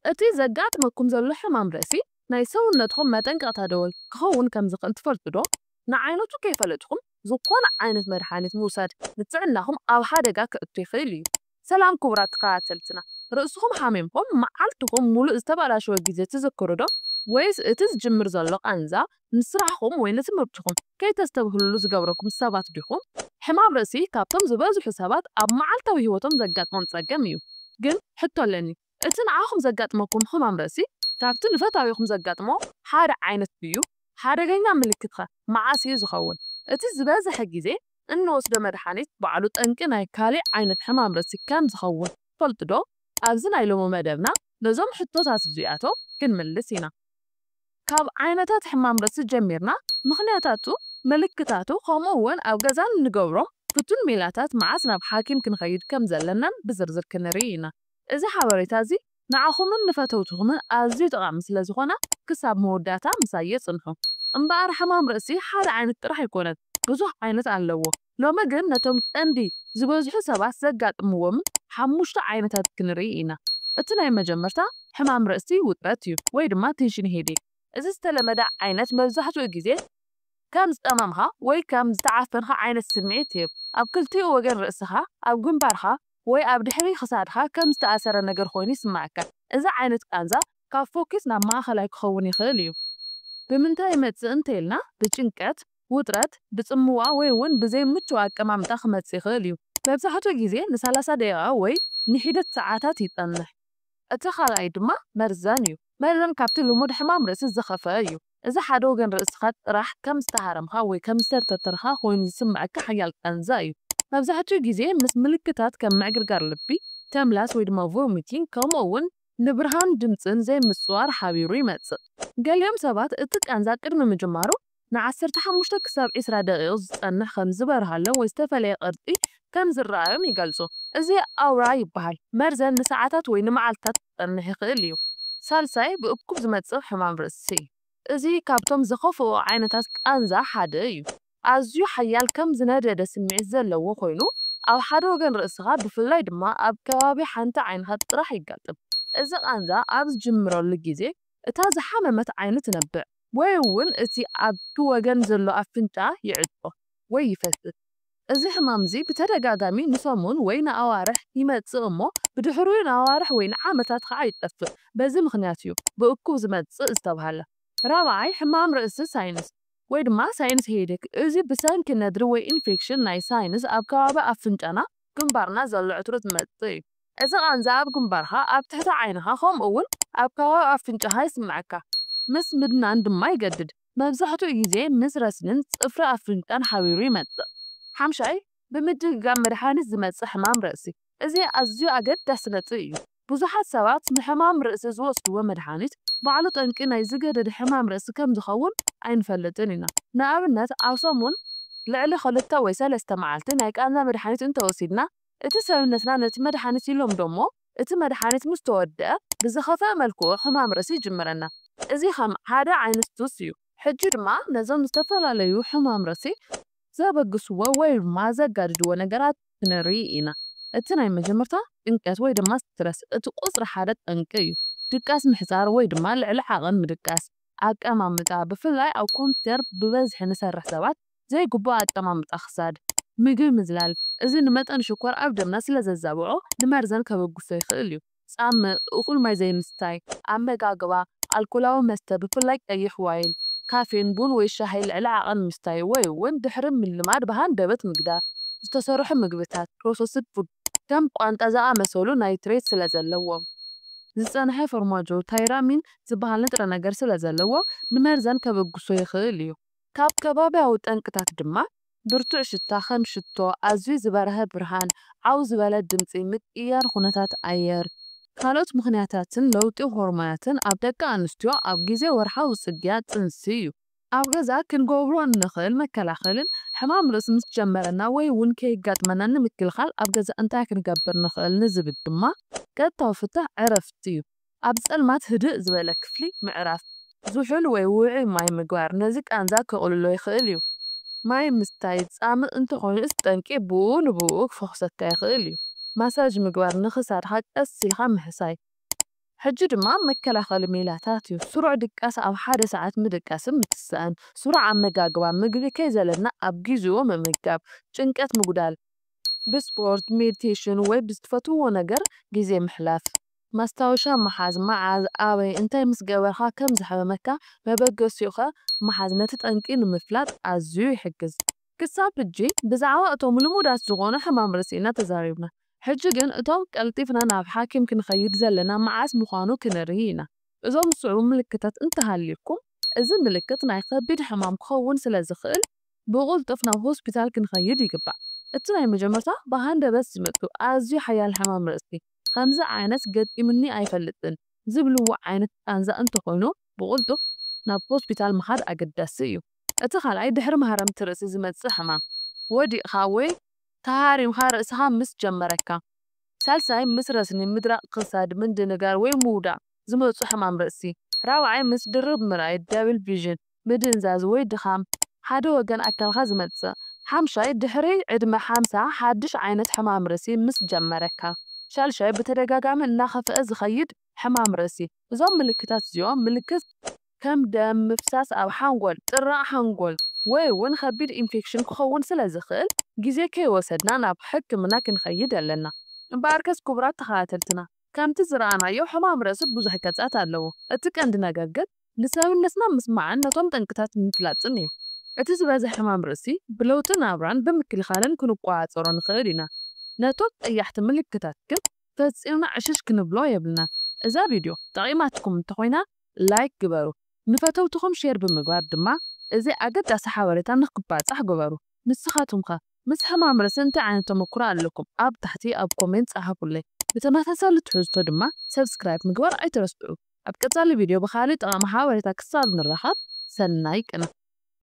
እቲ ዘጋጥመኩም ዘሎ ሕማም ርእሲ ናይ ሰውነትኩም መጠንቀቕታ ደወል ክኸውን ከም ዝኽእል ትፈልጡ ዶ? ንዓይነቱ ከይፈለጥኩም ዝኾነ ዓይነት መድሓኒት ምውሳድ ንጥዕናኹም ኣብ ሓደጋ ከእቱ ይኽእል እዩ። ሰላም ክቡራት ተኸታተልትና፣ ርእስኹም ሓሚምኩም መዓልትኹም ሙሉእ ዝተበላሸወ ግዜ ትዝክሩ ዶ? ወይስ እቲ ዝጅምር ዘሎ ቃንዛ ንስራሕኩም ወይ ንትምህርትኹም ከይተስተብህሉሉ ዝገብረኩም ሰባት ዲኹም? ሕማም ርእሲ ካብቶም ዝበዝሑ ሰባት ኣብ መዓልታዊ ህይወቶም ዘጋጥሞም ጸገም እዩ። ግን ሕቶ ኣለኒ፣ እቲ ንዓኹም ዘጋጥመኩም ሕማም ርእሲ ካብቲ ንፈታዊኹም ዘጋጥሞ ሓደ ዓይነት ድዩ? ሓደገኛ ምልክትኸ መዓስ እዩ ዝኸውን? እቲ ዝበዝሐ ግዜ እንወስዶ መድሓኒት ባዕሉ ጠንቂ ናይ ካሊእ ዓይነት ሕማም ርእሲ ከም ዝኸውን ትፈልጡ ዶ? ኣብዚ ናይ ሎሚ መደብና ነዞም ሕቶታት እዚኣቶም ክንምልስ ኢና። ካብ ዓይነታት ሕማም ርእሲ ጀሚርና፣ ምኽንያታቱ፣ ምልክታቱ፣ ከምኡ እውን ኣብ ገዛን እንገብሮም ፍቱን ሜላታት መዓስ ናብ ሓኪም ክንኸይድ ከም ዘለናን ብዝርዝር ክንርኢ ኢና። እዚ ሓበሬታ እዚ ንዓኹምን ንፈተውትኹምን ኣዝዩ ጠቓሚ ስለ ዝኾነ ክሳብ መወዳእታ ምሳይ ጽንሑ። እምበኣር ሕማም ርእሲ ሓደ ዓይነት ጥራሕ ኣይኮነን፣ ብዙሕ ዓይነት ኣለዎ። ሎሚ ግን ነቶም ቀንዲ ዝበዝሑ ሰባት ዘጋጥምዎምን ሓሙሽተ ዓይነታት ክንርኢ ኢና። እቲ ናይ መጀመርታ ሕማም ርእሲ ውጥረት እዩ ወይ ድማ ቴንሽን ሄዴክ። እዚ ዝተለመደ ዓይነት መብዛሕትኡ ግዜ ከም ዝጠመምኻ ወይ ከም ዝተዓፈንካ ዓይነት ስምዒት ይህብ። ኣብ ክልቲኡ ወገን ርእስኻ፣ ኣብ ግንባርካ ወይ ኣብ ድሕሪ ክሳድካ ከም ዝተኣሰረ ነገር ኮይኑ ይስምዓካ። እዚ ዓይነት ቃንዛ ካብ ፎኪስ ናብ ማእኸላይ ክኸውን ይኽእል እዩ። ብምንታይ ይመጽእ እንተኢልና፣ ብጭንቀት፣ ውጥረት፣ ብጽምዋ ወይ እውን ብዘይ ምቹው ኣቀማምጣ ክመጽእ ይኽእል እዩ። መብዛሕትኡ ግዜ ንሰላሳ ደቂቓ ወይ ንሒደት ሰዓታት ይጸንሕ። እቲ ካልኣይ ድማ መርዘን እዩ። መርዘን ካብቲ ልሙድ ሕማም ርእሲ ዝኸፍአ እዩ። እዚ ሓደ ወገን ርእስኻ ጥራሕ ከም ዝተሃረምካ ወይ ከም ዝተተርተርካ ኮይኑ ዝስምዐካ ሓያል ቃንዛ እዩ። መብዛሕትኡ ግዜ ምስ ምልክታት ከም ምዕግርጋር ልቢ፣ ተምላስ ወይ ድማ ቮሚቲንግ፣ ከምኡ እውን ንብርሃን ድምጽን ዘይምጽዋር ሓቢሩ ይመጽእ። ገሊኦም ሰባት እቲ ቃንዛ ቅድሚ ምጅማሩ ንዓሰርተ ሓሙሽተ ክሳብ ዕስራ ደቂቕ ዝጸንሕ ከም ዝበርሃሎም ወይ ዝተፈለየ ቅርጺ ከም ዝረኣዮም ይገልጹ። እዚ ኣውራ ይበሃል። መርዘን ንሰዓታት ወይ ንመዓልታት ክጸንሕ ይኽእል እዩ። ሳልሳይ ብእኩብ ዝመጽእ ሕማም ርእሲ። እዚ ካብቶም ዝኸፍኡ ዓይነታት ቃንዛ ሓደ እዩ። ኣዝዩ ሓያል ከም ዝነደደ ስምዒት ዘለዎ ኮይኑ፣ ኣብ ሓደ ወገን ርእስኻ ብፍላይ ድማ ኣብ ከባቢ ሓንቲ ዓይንኻ ጥራሕ ይጋጥም። እዚ ቃንዛ ኣብ ዝጅምረሉ ግዜ እታ ዝሓመመት ዓይኒ ትነብዕ ወይ እውን እቲ ኣብቲ ወገን ዘሎ ኣፍንጫ ይዕጾ ወይ ይፈስስ። እዚ ሕማም እዚ ብተደጋጋሚ ንሰሙን ወይ ንኣዋርሕ ይመጽእ እሞ ብድሕሪኡ ንኣዋርሕ ወይ ንዓመታት ከዓ ይጠፍእ። በዚ ምኽንያት እዩ ብእኩብ ዝመጽእ ዝተብሃለ። ራብዓይ ሕማም ርእሲ ሳይንስ ወይ ድማ ሳይንስ ሄዴክ። እዚ ብሰንኪ ነድሪ ወይ ኢንፌክሽን ናይ ሳይንስ ኣብ ከባቢ ኣፍንጫና ግንባርና ዘሎ ዕትሮ ዝመጽእ እዩ። እዚ ቃንዛ ኣብ ግንባርካ፣ ኣብ ትሕቲ ዓይንኻ፣ ከምኡ እውን ኣብ ከባቢ ኣፍንጫኻ ይስምዓካ። ምስ ምድናን ድማ ይገድድ። መብዛሕትኡ ግዜ ምስ ረስንን ጽፍሪ ኣፍንጫን ሓቢሩ ይመጽእ። ሓምሻይ ብምድግጋም መድሓኒት ዝመጽእ ሕማም ርእሲ። እዚ ኣዝዩ ኣገዳሲ ነጥቢ እዩ። ብዙሓት ሰባት ንሕማም ርእሲ ዝወስድዎ መድሓኒት ባዕሉ ጠንቂ ናይ ዝገደደ ሕማም ርእሲ ከም ዝኸውን ኣይንፈልጥን ኢና። ንኣብነት ኣብ ሰሙን ልዕሊ ክልተ ወይ ሰለስተ መዓልቲ ናይ ቃንዛ መድሓኒት እንተወሲድና እቲ ሰብነትና ነቲ መድሓኒት ይለምዶ እሞ እቲ መድሓኒት ምስ ተወደአ ብዝኸፍአ መልክዑ ሕማም ርእሲ ይጅምረና። እዚ ከም ሓደ ዓይነት ሱስ እዩ። ሕጂ ድማ ነዞም ዝተፈላለዩ ሕማም ርእሲ ዘበግስዎ ወይ ድማ ዘጋድድዎ ነገራት ክንርኢ ኢና። እቲ ናይ መጀመርታ ጭንቀት ወይ ድማ ስትረስ እቲ ቁፅሪ ሓደ ጠንቂ እዩ። ድቃስ ምሕፃር ወይ ድማ ልዕሊ ዓቐን ምድቃስ፣ ኣቀማምጣ ብፍላይ ኣብ ኮምፒተር ብበዝሒ ንሰርሕ ሰባት ዘይግቡእ ኣቀማምጣ ክሳድ፣ ምግቢ ምዝላል፣ እዚ ንመጠን ሽኮር ኣብ ደምና ስለ ዘዛብዖ ንመርዘን ከበግሶ ይኽእል እዩ። ጻምእ፣ እኹል ማይ ዘይምስታይ፣ ኣመጋግባ፣ ኣልኮላዊ መስተ ብፍላይ ቀይሕ ዋይን፣ ካፌን፣ ቡን ወይ ሻሂ ልዕሊ ዓቐን ምስታይ ወይ እውን ድሕሪ ምልማድ ብሃንደበት ምግዳፍ፣ ዝተሰርሑ ምግብታት፣ ፕሮሰስድ ፉድ፣ ከም ቋንጣ ዝኣመሰሉ ናይትሬት ስለ ዘለዎም፣ ዝጸንሐ ፎርማጆ፣ ታይራሚን ዝበሃል ንጥረ ነገር ስለ ዘለዎ ንመርዘን ከበግሶ ይኽእል እዩ። ካብ ከባብያዊ ጠንቅታት ድማ ብርቱዕ ሽታ ከም ሽቶ፣ ኣዝዩ ዝበርሀ ብርሃን፣ ዓው ዝበለ ድምጺ፣ ምቅይያር ኩነታት ኣየር፣ ካልኦት ምኽንያታትን ለውጢ ሆርሞናትን ኣብ ደቂ ኣንስትዮ ኣብ ግዜ ወርሓዊ ጽግያ፣ ጥንሲ፣ እዩ። ኣብ ገዛ ክንገብሮ እንኽእል መከላኸልን ሕማም ርእሲ ምስ ጀመረና ወይ እውን ከይጋጥመና ንምክልኻል ኣብ ገዛ እንታይ ክንገብር ንኽእል ንዝብል ድማ ቀጥታዊ ፍታሕ ዕረፍቲ እዩ። ኣብ ጸልማት ህድእ ዝበለ ክፍሊ ምዕራፍ፣ ዝሑል ወይ ውዑይ ማይ ምግባር ነዚ ቃንዛ ከቕልሎ ይኽእል እዩ። ማይ ምስታይ ጻምእ እንተኾይኑ እቲ ጠንቂ ብኡ ንብኡ ክፈኹሰካ ይኽእል እዩ። ማሳጅ ምግባር ንኽሳድካ ቀስ ኢልካ ምሕሳይ። ሕጂ ድማ መከላኸሊ ሜላታት እዩ። ስሩዕ ድቃስ፣ ኣብ ሓደ ሰዓት ምድቃስን ምትሳእን። ስሩዕ ኣመጋግባ፣ ምግቢ ከይዘለና ኣብ ጊዜኡ ምምጋብ። ጭንቀት ምጉዳል፣ ብስፖርት፣ ሜዲቴሽን ወይ ብዝትፈትዎ ነገር ግዜ ምሕላፍ። ማስታወሻ ምሓዝ፣ መዓዝ፣ ኣበይ፣ እንታይ ምስ ገበርካ ከም ዘሕመመካ መበገሲኡ ከ ምሓዝ ነቲ ጠንቂ ንምፍላጥ ኣዝዩ ይሕግዝ። ክሳብ ሕጂ ብዛዕባ እቶም ልሙዳት ዝኾኑ ሕማም ርእሲ ኢና ተዛሪብና። ሕጂ ግን እቶም ቀልጢፍና ናብ ሓኪም ክንኸይድ ዘለና መዓስ ምዃኑ ክንርኢ ኢና። እዞም ዝስዕቡ ምልክታት እንተሃልዩኩም፣ እዚ ምልክት ናይ ከቢድ ሕማም ክኸውን ስለ ዝኽእል ብቕልጡፍ ናብ ሆስፒታል ክንኸይድ ይግባእ። እቲ ናይ መጀመርታ ብሃንደበት ዝመጽእ ኣዝዩ ሓያል ሕማም ርእሲ፣ ከምዚ ዓይነት ገጢሙኒ ኣይፈልጥን ዝብልዎ ዓይነት ቃንዛ እንተኾይኑ ብቕልጡፍ ናብ ሆስፒታል ምኻድ ኣገዳሲ እዩ። እቲ ካልኣይ ድሕሪ ማህረምቲ ርእሲ ዝመጽእ ሕማም፣ ወዲቕኻ ወይ ተሃሪምካ ርእስኻ ምስ ጀመረካ። ሳልሳይ ምስ ረስኒ፣ ምድራቕ ክሳድ፣ ምድንጋር ወይ ምውዳቕ ዝመጹ ሕማም ርእሲ። ራብዓይ ምስ ድርብ ምርኣይ፣ ደብል ቪዥን፣ ምድንዛዝ ወይ ድኻም ሓደ ወገን ኣካልካ ዝመጽእ። ሓምሻይ ድሕሪ ዕድመ ሓምሳ ሓድሽ ዓይነት ሕማም ርእሲ ምስ ጀመረካ። ሻልሻይ ብተደጋጋሚ እናኸፍአ ዝኸይድ ሕማም ርእሲ። እዞም ምልክታት እዚኦም ምልክት ከም ደም ምፍሳስ ኣብ ሓንጎል፣ ጥራዕ ሓንጎል ወይ እውን ከቢድ ኢንፌክሽን ክኸውን ስለ ዝኽእል ግዜ ከይወሰድና ናብ ሕክምና ክንኸይድ ኣለና። እምበኣርከስ ክቡራት ተኸታተልትና፣ ከምቲ ዝረኣናዮ ሕማም ርእሲ ብዙሕ ገጻት ኣለዎ። እቲ ቀንዲ ነገር ግን ንሰብነትና ምስማዕን ነቶም ጠንቅታት ምፍላጥን እዩ። እቲ ዝበዝሕ ሕማም ርእሲ ብለውጢ ናብራን ብምክልኻልን ክንቆጻጸሮ ንኽእል ኢና። ነቶም ቀያሕቲ ምልክታት ግን ፈጺምና ዕሽሽ ክንብሎ የብልና። እዛ ቪድዮ ጠቒማትኩም እንተኾይና ላይክ ግበሩ። ንፈተውትኹም ሼር ብምግባር ድማ እዚ ኣገዳሲ ሓበሬታ ንክባጻሕ ግበሩ። ንስኻትኩም ከ ምስ ሕማም ርእሲ እንታይ ዓይነት ተመክሮ ኣለኩም? ኣብ ታሕቲ ኣብ ኮሜንት ጸሓፉለይ። ብተመሳሳሊ ትሕዝቶ ድማ ሰብስክራይብ ምግባር ኣይትረስዑ። ኣብ ቀጻሊ ቪድዮ ብኻልእ ጠቓሚ ሓበሬታ ክሳብ ንራኸብ ሰናይ ቅነ።